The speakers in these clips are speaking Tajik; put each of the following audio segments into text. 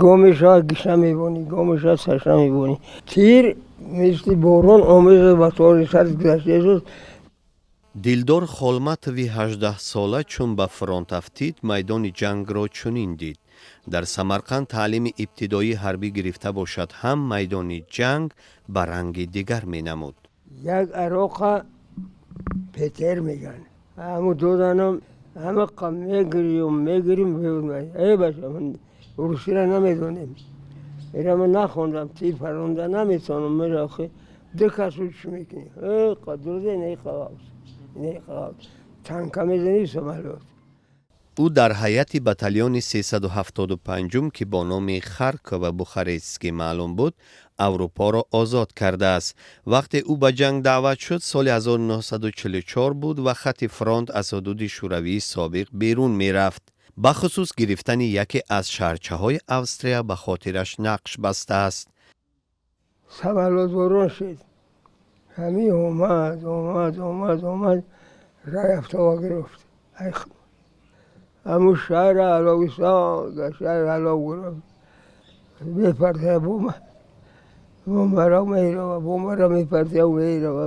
Гоҳ мешавад, гишна мебонӣ, гоҳ мешавад, сашна мебонӣ. Тир мисли борон омезад, ба тори сар гузашта. Дилдор Холматови 18сола чун ба фронт афтид, майдони ҷангро чунин дид. Дар Самарқанд таълими ибтидоии ҳарбӣ гирифта бошад ҳам, майдони ҷанг ба ранги дигар менамуд. Як ароқа Петер меган, ҳаму доданам, ҳамақа мегирим, мегирим. Э бача, ман русиро намедонем, ира ман нахондам, тир паронда наметавонам. Мера ду касу чӣ мекунӣ? Қадрузе танка мезанӣ, самолёт. Ӯ дар ҳайати батальони 375-ум, ки бо номи Харкова Бухарестский маълум буд, Аврупоро озод кардааст. Вақте ӯ ба ҷанг даъват шуд, соли 1944 буд ва хатти фронт аз ҳудуди Шӯравии собиқ берун мерафт. Бахусус гирифтани яке аз шаҳрчаҳои Австрия ба хотираш нақш бастааст. Самолёт борон шид, ҳамин омад, омад, омад, омад, рай афтова гирифт. Ҳамун шаҳри Аловистон, дар шаҳри Алов гирифт. Мепартая бомба, бомбаро мерава, бомбаро мепартая, мерава.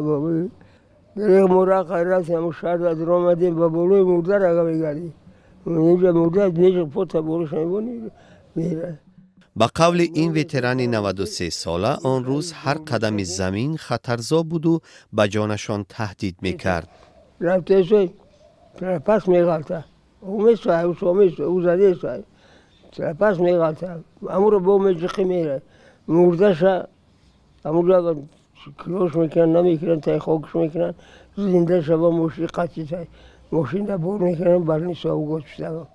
Мура қайрат, ҳамун шаҳр дар омадем, ба болои мурда рага мегардем. Инҷа мурда неҷа пота болоша мебонӣ, мера. Ба қавли ин ветерани 93сола, он рӯз ҳар қадами замин хатарзо буду ба ҷонашон таҳдид мекард. Рафтесой, пас меғалта, омесай, омесай, ӯ задесай, пас меғалта, амуро бо меҷиқи, мера. Мурдаша амуро киёш мекунанд, намекунанд, тай хокш мекунанд. Зиндаша ба мошини қатитай мошинда бор мекунанд, больница, госпитал.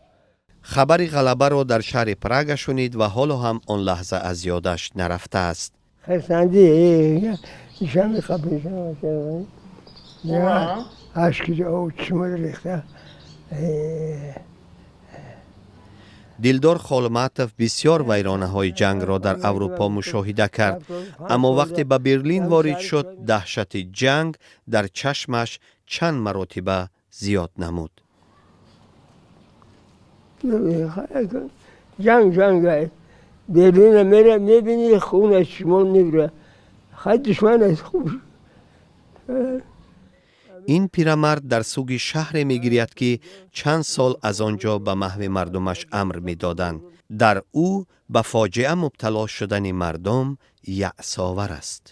Хабари ғалабаро дар шаҳри Прага шунид ва ҳоло ҳам он лаҳза аз ёдаш нарафтааст. Хурсандӣ нишон мехапишам, ашки чишма рехта. Дилдор Холматов бисёр вайронаҳои ҷангро дар Аврупо мушоҳида кард, аммо вақте ба Берлин ворид шуд, даҳшати ҷанг дар чашмаш чанд маротиба зиёд намуд. Ҷанг ҷанг. Берлина мера, мебини, хун аз чишмон мебира. Хай, душман аст, хуб. Ин пирамард дар суги шаҳре мегиряд, ки чанд сол аз он ҷо ба маҳви мардумаш амр медоданд. Дар ӯ ба фоҷиа мубтало шудани мардум яъсовар аст.